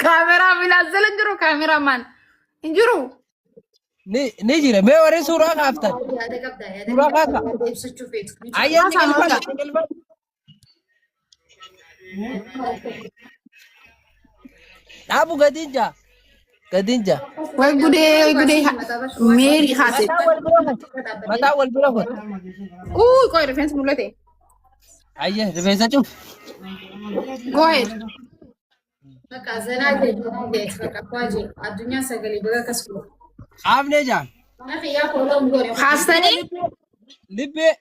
Kaameraa filaasala hin jiru kaameraa maan hin jiru. Ni jira. Mee warri suuraa kaaftan. Yaada qabda yaada Suuraa kaasa. yaada ibsachuu feetu. Ni jira. Ayyee ni Haasaa galfadhu haasaa. ni galfadhu. Dhaabu gadiin jaa. Gadiin jaa. Way gudee way gudee meerii haase. Mataa wal bira kun. Mataa wal bira kun. Uu qoy rifeensi mul'ate. Ayyee rifeensa cuf. Go ahead. Bakka zanaa jee zanaa jee bakka kwaa jee addunyaa sagalee baga akkas godhu. Qaamnee jaa. Mana kiyyaa follow hin goone. Haastanii Libbee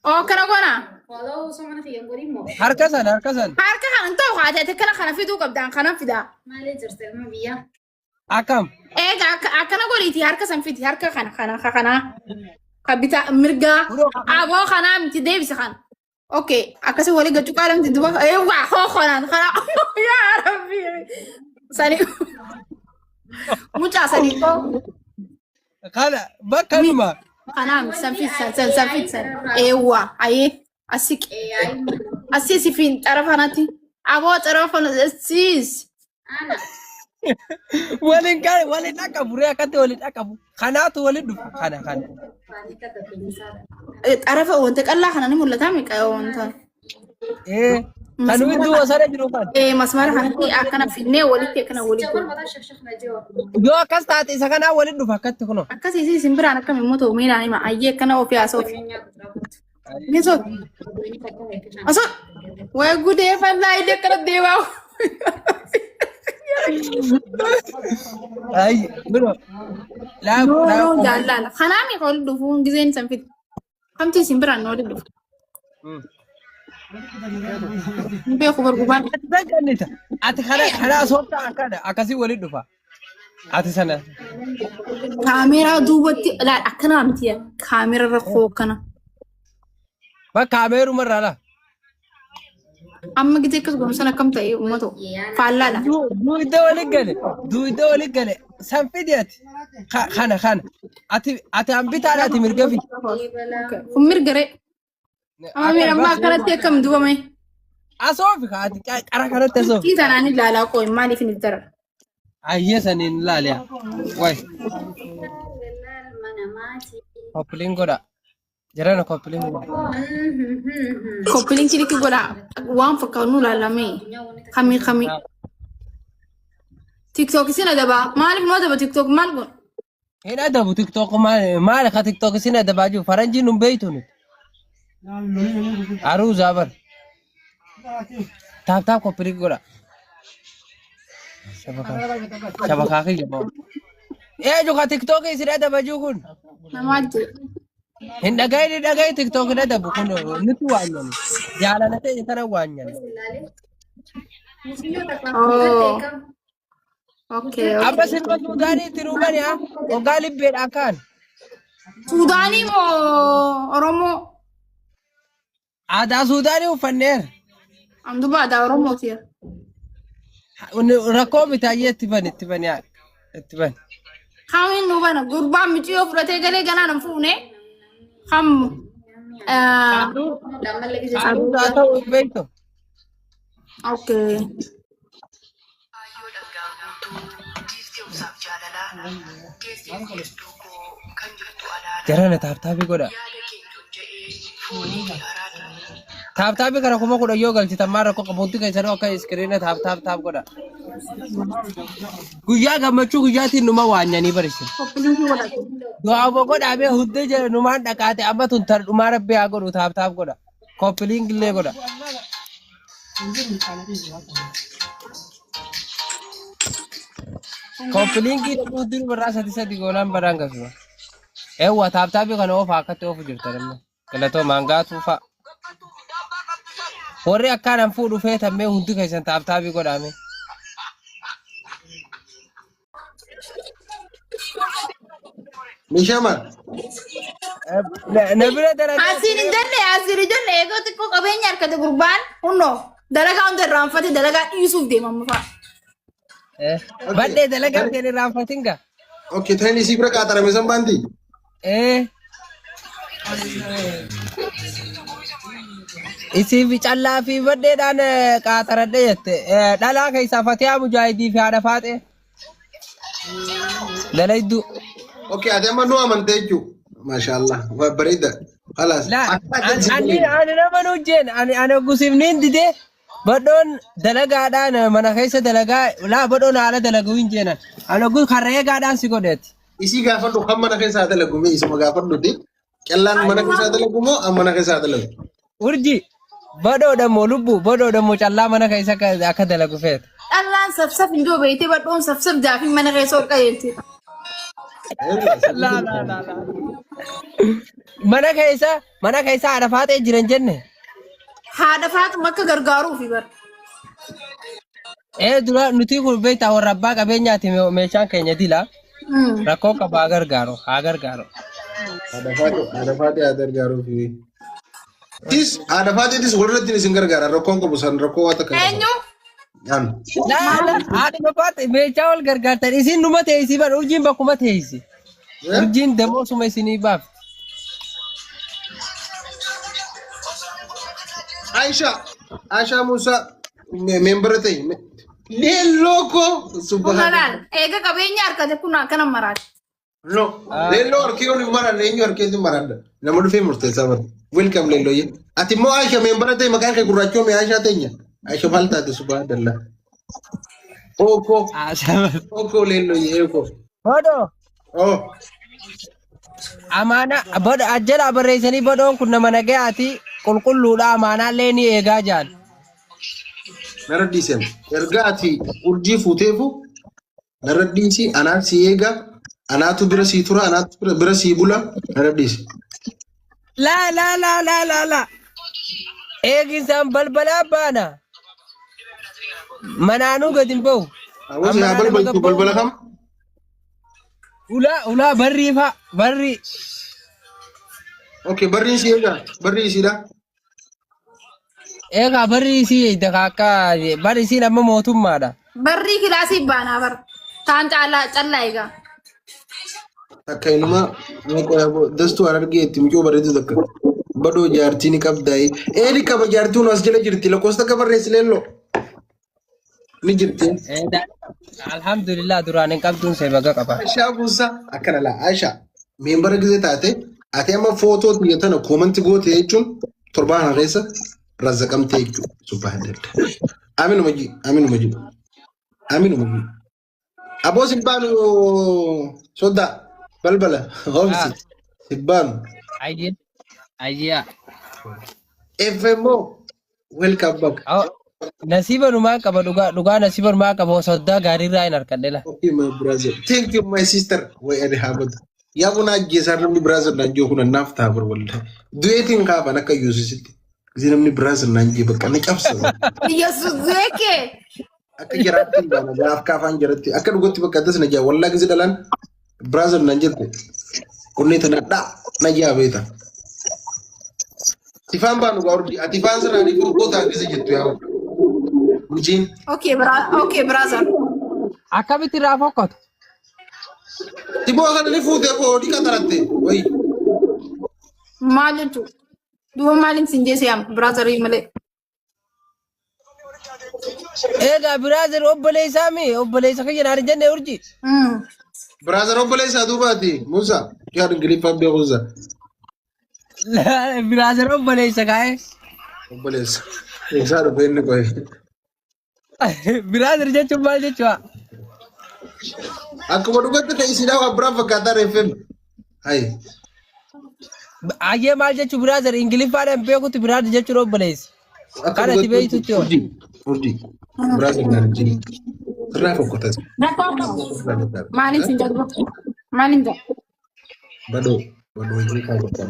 oo kana goona. Follow osoo mana kiyya hin godhin moo? harka sana harka sana. Harka kana hin ta'u haati ati akkana kana fiduu qabdaan kanan fidaa. Maalee jirta ilma biyyaa? Akkam. Eega akkana godhiiti harka san fidi harka kana kana kana ka bitaa mirgaa aboo kanaa miti deebisa kana. Okay, akkasi walii gachuu qaalamti duba eewwa hoo kanaan kana yaa rabbi sani mucaa sanii koo Kana bakka numa. kanaa miti san fidi san san san fidi san eewwa ayee asiq AI asii si fin xarafa kanatti aboo xarafa kana siis ana. Waliin kan waliin dhaqqabu ree akkatti waliin dhaqqabu. Kanaatu waliin dhufa kana kana. Faanii takka kennisaadha. Xarafa wanta qallaa kana ni mul'ata miqa wanta Ee kan hundi wasana jiru kan. Masmara kanatti akkana finnee walitti akkana walitti Jabal mataa shakshak na jiwa. Yoo akkas taate isa kanaa waliin dhufa akkatti kunoo. Akkasii si simbiraan akkam immoo ta'u miilaan hima ayyee akkana ofii haasoof. Ni so osoo way gudee fallaa inni akkana deemaa. Ay, bro. Laa No laa. no jaalala. Kanaa mi walitti dhufuun gizeen san fide. Kamti simbiraan na walitti dhufu. Hin beeku bargubaan. Ati san kennita. Ati kana kana soofta akkana akkasii waliin dhufa. Ati sana. Kaameeraa duubatti laal akkanaa miti kaameera rakkoo akkana. Bakka kaameeruma irraa laa. Amma gizee akkas goonu sana akkam ta'e uummata faallaadha. Duwidda waliin gale. Duwidda waliin gale. San fidi ati. Kana kana. Ati ati an bitaadha ati mirga fidi. Kun mirga ree. Amma miira amma akkanatti akkam dubame. Asoofi ka ati qara kanatti asoofi. Tii tanaan ilaalaa qoy maaliif hin dara. Ayyee saniin ilaali yaa. Wayi. Koppiliin godha. Jarana koppiliin godha. Koppiliin kiliki godha waan fakkaatu nu ilaalame. Kamii kamii. TikTok isin adaba maaliif nu adaba TikTok maal kun? Hin adabu TikTok maal maal ka TikTok isin adabaa jiru faranjiin nun beeytu nuti. Aruuzaa bar. Taap taap koppiliin godha. Shabakaa shabakaa kiyya moo. Eeju ka TikTok isin adaba jiru kun. Namaa jira. Hin dhagahin hin dhagahin TikTok hin adabu kun nuti waanyan. Jaalala ta'e tana waanyan. Oh. Okay. Amma sirba Suudaanii itti nuu bani haa. Hoggaa libbeedhaan kaan. Suudaanii moo Oromoo? Aadaa Suudaanii uffanneera. Anduba aadaa Oromooti. Rakkoo bitaayyee itti bani itti bani haa. Itti bani. Kamiin nu bana gurbaan miciyoo fudhatee galee ganaan hin fuune. Kam Aruusaa ta'uu hin beektu. okay. Aayyoo dhangaa guutuu giiftii obsaaf jaalalaa geessee guddistuu koo kan jirtu alaala Jarana taaptaabii godha. yaada keenyuun ja'ee foonii kee araada. Taaptaabii kana 10,000 yoo galchitan maal rakkoo qabu hundi keessanuu akka iskiriina taap taap taap godha. Guyyaa gammachuu guyyaatiin numa waanyanii barisin. Koppiliinkii godhate. Du'aa obbo godhaa mee hundi jala numaan dhaqaate amma tun tar dhumaa rabbi haa godhu taap taap godha. Koppiliink illee godha. Koppiliinkii hundi irraa sadi sadi goonaan baraan gasuma. Eewwa taaptaabii kana oofa akkatti oofu jirta namni. Galatoo maangaatuu fa'a. Warri akkaan an fuudhu feetan mee hundi keessan taaptaabii godhaame. Meeshaa maal? Na bira dalagaa. Asiin hin jenne asiin hin jenne eegoo xiqqoo qabeenya harkate gurbaan hunnoo dalagaa hunda irraanfate dalagaa dhiisuuf deema amma fa'a. Badhee dalagaa kee irraanfatin gaa. Okay, tani isii bira qaaxarame san baanti? Eh. Isiif callaa fi badheedhaan qaaxaradhe jette. Dhalaa keessaa Fatiyaa Mujaahidii fi haadha Faaxee. Dalayduu. Okay, ati amma nu amante jechuudha. Maashaallah. Bareeda. Khalaas. La Akka ati si ani godhe. ani nama nu jeen ani ani gusifniin didee badhoon dalagaadhaan mana keessa dalagaa laa badhoon haala dalaguu hin jeenan. Ani gus karreegaadhaan si godheeti. Isii gaafadhu kan mana keessaa dalagu mee isuma gaafadhuti. Callaan mana keessaa dalagu moo an mana keessaa dalagu? Urji badhoodha moo lubbu badhoodha moo callaa mana keessa akka dalagu feeta. Dhallaan safsaf hin jiru beektee badhoon safsaf jaafin mana keessa ol qajeelti. Laa laa laa laa. Mana keessa haadha faaxee jiran jenne. Haadha faaxuma akka gargaaruufi bara. Ee dura nuti kun beektaa warra abbaa qabeenyaati meeshaan keenya dila. Rakkoo qaba haa gargaaru haa gargaaru. Haadha faaxee haa gargaaruufi. Tis haadha faaxeetis walirratti isin gargaara rakkoon qabu san rakkoo waa takka. Eenyu? An. Laa laa haadha faaxee meeshaa wal gargaartan isin numa teessi bar urjiin bakkuma teessi. Urjiin damoosuma isinii baafti. Aisha Aisha Musa member ta'e. Leelloo koo subhanallah. Kunalaan eega qabeenya harkate kun akkana maraati. No. Leelloo harkee ol hin maranne eenyu harkee hin maranne. Nama dhufee murteessaa bara. Welcome leellooyye. Ati immoo Aisha member ta'e maqaan kee gurraachoo mee Aisha teenya. Aisha maal taate subhanallah. Oko oko leellooyye oko. Badhoo Oh. amaanaa badho ajjala barreessanii badhoon kun nama nagayaati qulqulluudha amaanaallee ni eegaa jaan. Narra dhiisen. Erga ati urjii fuuteefu narra dhiisi anaan si eega anaatu bira sii tura anaatu bira sii bula narra dhiisi. Laa laa laa laa laa laa. Eeginsaan balbalaa baana. Manaanuu gadi hin bahu. Awwas yaa Ammanaa nama balbaltu gabbaa'u. balbala kam? Ulaa ulaa barrii fa'a barrii. Okay barriin si eega barrii isiidha. Eegaa barri isii eegda akka barri isiin amma mootummaadha. Barrii kilaasii baanaa bara. Taan caalaa callaa egaa. Takka inuma dastuu harargee itti mucoo bareedu takka. Badoo jaartii ni qabdaa'ee. Ee ni qaba jaartiin as jala jirti lakkoofsa takka barreessi leelloo. Ni jirti. Alhamdulillah duraan hin qabduun see baga qaba. Aishaa Buusaa akkana laa Aishaa meembara gisee taate ati amma footoo tiyya tana koomanti goote jechuun torbaan kana keessa razzaqamtee jechuudha. Subhaanallah. Aminuma ji aminuma ji aminuma ji. Aboo sibbaanu soddaa balbala oomsi sibbaanu. Ayyee ayyee. FMO welcome back. Nasiiba numaa qaba dhugaa dhugaa nasiiba numaa qaba soddaa gaariirraa hin harkadhe la. Okay, my brother. Thank you, my sister. Way ani haabatu. Yaa kun ajjeesaa namni brother naan jiru kun naaf ta'a bar wallahi. Du'eetiin kaafan akka Yuusisitti. Gisee namni brother naan jiru bakka na cabsa. Yesuus beekee. Akka jiraatti hin baana gaaf kaafaan jiratti akka dhugatti bakka addas na jaa wallahi gisee dhalaan brother naan jette. Onnee tana dhaa na jaa beeta. Tifaan baanu gaa urjii ati faan sanaa ni goota gisee jettu yaa. Urjiin. Okay, bra okay, brother. Akkamitti irraa fokkatu? Tiboo kana ni fuutee koo ni qaxaratte. Wayi. Maal jechuudha? Duuba maaliin sin jeese yaama brother malee. Egaa brother obboleessaa mi obboleessa kiyya naan hin jenne urji. Brother obboleessaa duubaati. Musa. Yaa Ingiliffaan beekuusa. Brother obboleessa kaa'ee. Obboleessa. Eessaa dhufe inni qoye. Brother jechuun maal jechuudha? Akkuma dhugatti ta'e isiidhaa waan biraan fakkaataa reeffem. Hayi. Ayyee maal jechuun brother Ingiliffaadhaan beekutti brother jechuun obboleessa. Akka Kan ati beektutti hoo? Urjii. Urjii. Brother naan jini. Sirraa fokkotas. Maaliin sin jedhu? Maaliin jedhu? Badoo. Badoo hojii kan godhaa.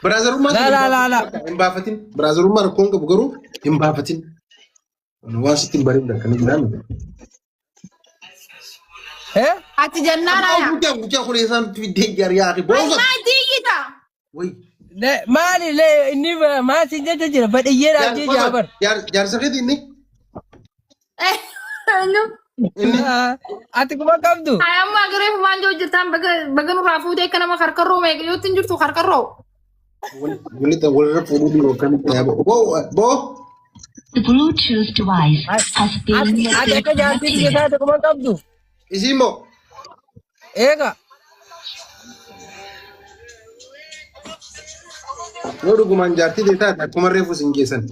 Brotherummaa Laa laa laa laa. hin baafatin. Brotherummaa rakkoon qabu garuu hin baafatin. Waan sitti hin barin akkana jiraan. Eh? Ati jennaan aya. Guddaa guddaa kun isaan fiddee jaar yaa akhi. Boosa. Maal diyyita? Wayi. Maali lee inni maal siin jecha jira badhiyyee dhaabjee jira bar. Jaarsa keeti inni. Eenyu? Inni. Ati kuma qabdu. Ay amma agareef maal jiru jirtaan baga baga nurraa fuutee akka nama karkarroo meeqa yoo hin jirtu karkarroo. Walitti walirra fuudhuu dhiiroo akkamitti yaaba. Boo boo. The Bluetooth device has been Ati ati akka jaartii biyya disconnected. taate kuma hin qabdu. Isii immoo Eega. yoo dhugumaan jaartii ta'e taate akkuma reefu sin geessan.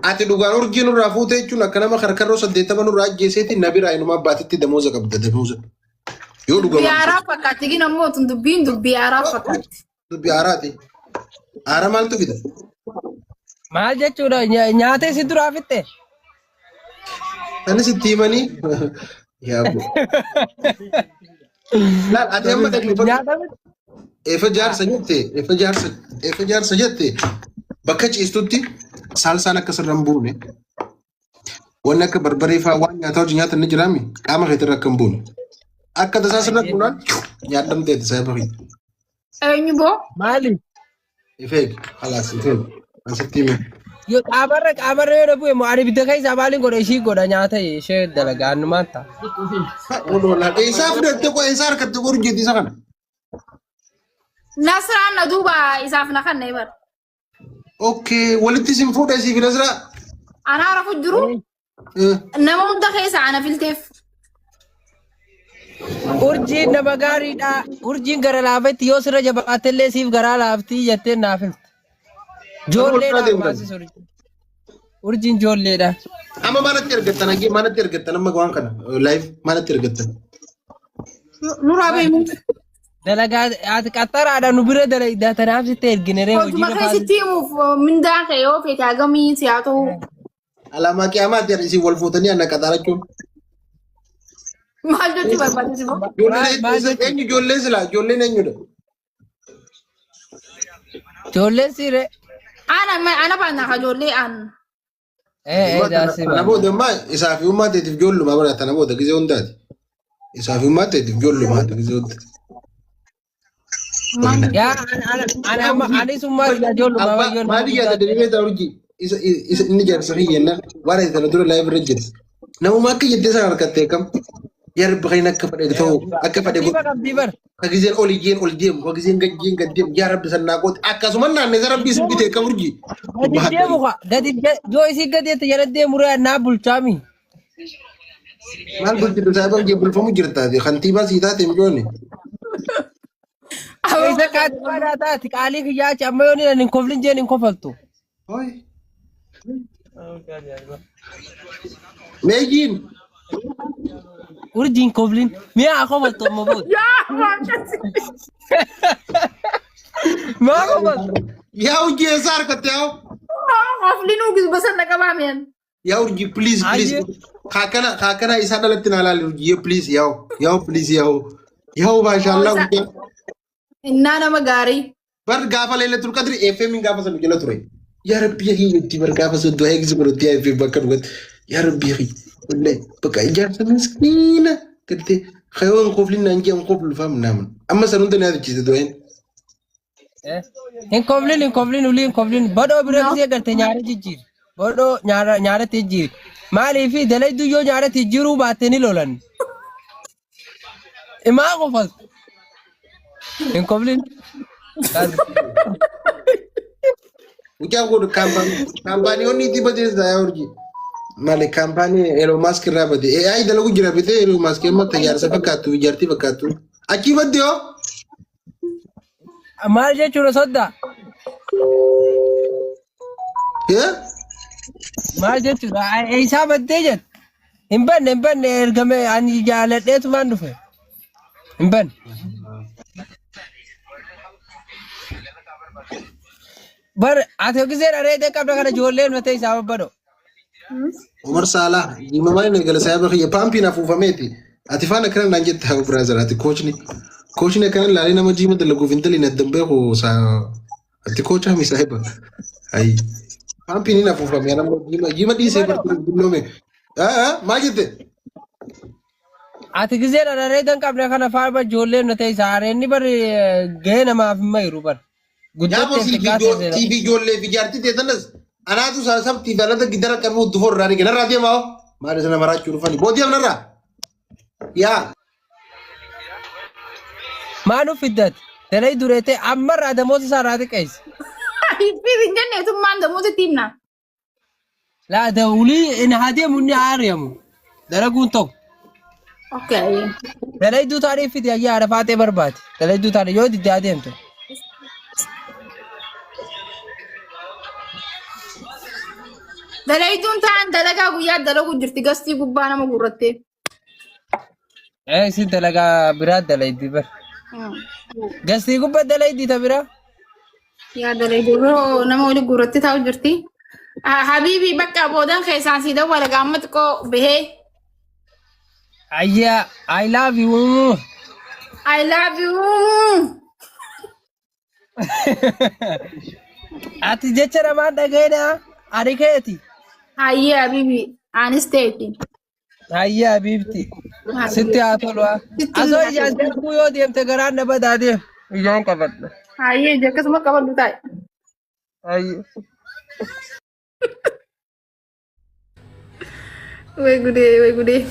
Ati dhugaan urjii nurraa fuute jechuun akka nama karkarroo 80 nurraa ajjeeseeti na biraa inuma abbaatitti damooza qabda damooza. Yoo Dubbii dhugumaan haaraa fakkaatti gin ammoo tun dubbiin dubbii haaraa fakkaatti. dubbii haaraati. Haara maaltu fida? Maal jechuudha nyaata isin duraa fixxe. Anis itti himanii yaa boo. Laal ati amma dhaggeeffadhu. Nyaata fixxe. Efa jaarsa jette, efa jaarsa, efa jaarsa jette bakka ciistutti saalsaan akka sirra hin buune wanni akka barbaree fa'aa waan nyaataa hojii nyaatan ni jiraami qaama keetirra akka hin buune. Akka tasaa sirra buunaan nyaadhamteeti saayiba kiyya. Eenyu boo? Maali? Ifeeg, khalaas ifeeg. Asitti hime. Yoo qaamarra qaamarra yoo na bu'e moo ani bidda keessaa maaliin godha ishii godha nyaata ishee dalagaa annumaan ta'a. Eessaa fudhatte koo eessaa harkatte koo hojjetti isa kana? Nasraan na duuba isaaf na kanne bar. Okay, walitti isin fuudhe siif Nasraa. Anaa rafu jiru nama hunda keessa ana filteef. Urjiin nama gaariidha. Urjiin gara laafetti yoo sirra jabaattellee siif garaa laaftii jettee naaf himte. Joolleedha ammaas urjiin. Urjiin joolleedha. Amma maalatti ergattan hangee maalatti ergattan amma waan kana live maalatti ergattan? Nuraa beemu. Dalagaa ati qaxxaraadha nu bira dalagdaa tanaaf sitti ergine ree hojii Hojuma lafaa. keessatti himuuf mindaa kee yoo feete hagamii si haa ta'u. Alaamaa qiyaamaatti isin wal fuutanii anna qaxaarachuun. Maal jechuu barbaadde si boo? Ijoolleen Maal jechuudha? eenyu ijoolleen silaa ijoolleen eenyudha? Ijoolleen siiree. Ana ana baana ka ijoollee aan. Ee ee jaarsi Tana baana. booda immoo isaa fi ummaa teetiif ijoolluma bara tana booda gizee hundaati. Isaa fi ummaa teetiif ijoolluma gizee hundaati. Yaa ana ana ana amma anis ummaa ijoolluma Abbaa wayyoon nama maali guddaa yaada deebi'ee ta'a urjii isa isa inni jaarsa kiyya jennaan waan ati tana dura live irra jirti. Namuma akka jettee sana harkattee kam yaa rabbi kan akka fedhe ta'u akka fedhe Tartiiba godhu qabdii bar. ka gizeen ol iyyeen ol deemu ka gizeen gad jeen gad deemu yaa rabbi sannaa kooti akkasuma naannee isa rabbi isin bitee kam urjii. Gadi deemu kaa gadi yoo isii gadi jette jala deemu ree naa bulchaami. Maal bulchitu saayiba kee bulfamu jirtaati kantiibaa sii taate mijooni. Isa kaatibaa naa taati qaalii kiyyaa achi amma yoo ni hin koflin jeen hin kofaltu. Hoi. Meejiin. Urjiin koflin mi'a haa kofaltu amma booda. Yaa waaqasi. Maa kofaltu? Yaa urjii eessaa harkatte yaa? Koflinuu gizba sana qabaa mi'an. Yaa urjii please please. Ayyee. Kaakana kaakana isaa dhalatti naa laali urjii please yaa yaa please yaa yaa maashaallah guddaa. Innaa nama gaarii. Bar gaafa Laylatul Qadri FM gaafa sana jala ture. Yaa Rabbi yaa jetti bar gaafa sun du'aa eegsi godhatti yaa FM bakka dhugatti. Yaa Rabbi yaa wallahi bakka ijaarsa miskiina gartee kayoon koflin naan jedhan koflu faam naaman. Amma san hunda na yaadachiise du'aan. Hin koflin hin koflin ulii hin koflin badhoo bira gisee garte nyaara jijjiiri. Badhoo nyaara nyaaratti jijjiiri. Maaliif dalaydu yoo nyaaratti jijjiiruu baatte ni lolan. Imaa kofaltu. Hin koflin. Mucaan kun kaampaaniiwwan itti badee yaa urjii. Maali kaampaanii Elon Musk irraa bade. AI dalagu jira bitee Elon Musk amma tajaajila fakkaattu ijaartii fakkaattu. Achii badde hoo? Maal jechuudha sodda? Eh? Maal jechuudha? Isaa baddee jette. Hin banne hin banne ergame ani jaaladheetumaan dhufe. Hin banne. Bar ati giseen areedee qabda kana ijoolleen matee isaa babbadoo. Umar Saalaa dhimma maali na gala saayiba kiyya paampiin afuufameeti. Ati faana akkana naan jette haa brother ati kochni. Kochni akkana laalee nama jiima dalaguuf hin daliin addan beeku ati koochaa mi saayiba. Ayi. Paampiin hin afuufame nama jiima jiima dhiisee bartuu dulloome. Maal jette? Ati giseen areedee qabda kana faana ijoolleen matee isaa areenni bar gahee namaaf hin mayiru bar. Yaa Guddattee xiqqaa seera. siif ijoollee fi jaartii teessanas anaatu sabtii fi anata gidara qabee uddufoo irraa dhige narraa deemaa hoo maal isa nama raachuu dhufani boodii narraa yaa Maa nuuf fiddate? Dalai dureetee ammarraa damoota isaa irraa xiqqeessi. Fidi hin jenne tummaan damuusitti himna. Laa dawulii inni haa deemu inni haa ari'amu. Dalaguun ta'u. Okay. Dalayduu taanee fidi ayyaa haadha faatee barbaade. Dalayduu taane yoo didde haa deemtu. Dalayduun ta'an dalagaa guyyaa dalagu jirti gastii gubbaa nama gurrattee. Ee isin dalagaa biraa dalaydi bar. Gastii gubbaa dalaydi ta biraa. Yaa dalayduu biroo nama wali gurrattee taa'u jirti. Habiibi bakka boodan keessaan sii dawwala gaamma xiqqoo bahee. Ayyaa I love you. I love you. Ati jecha namaan dhageenaa ani keeti. Hayyee habiibi anis ta'eeti. Hayyee habiibti. Sitti haa tolu haa. Sitti Asoo haa ijaan darbuu yoo deemte garaan na badaa deem. Ijaan qabadha. Hayyee ija akkasuma qabadhu taa'e. Hayyee. Way gudee way gudee.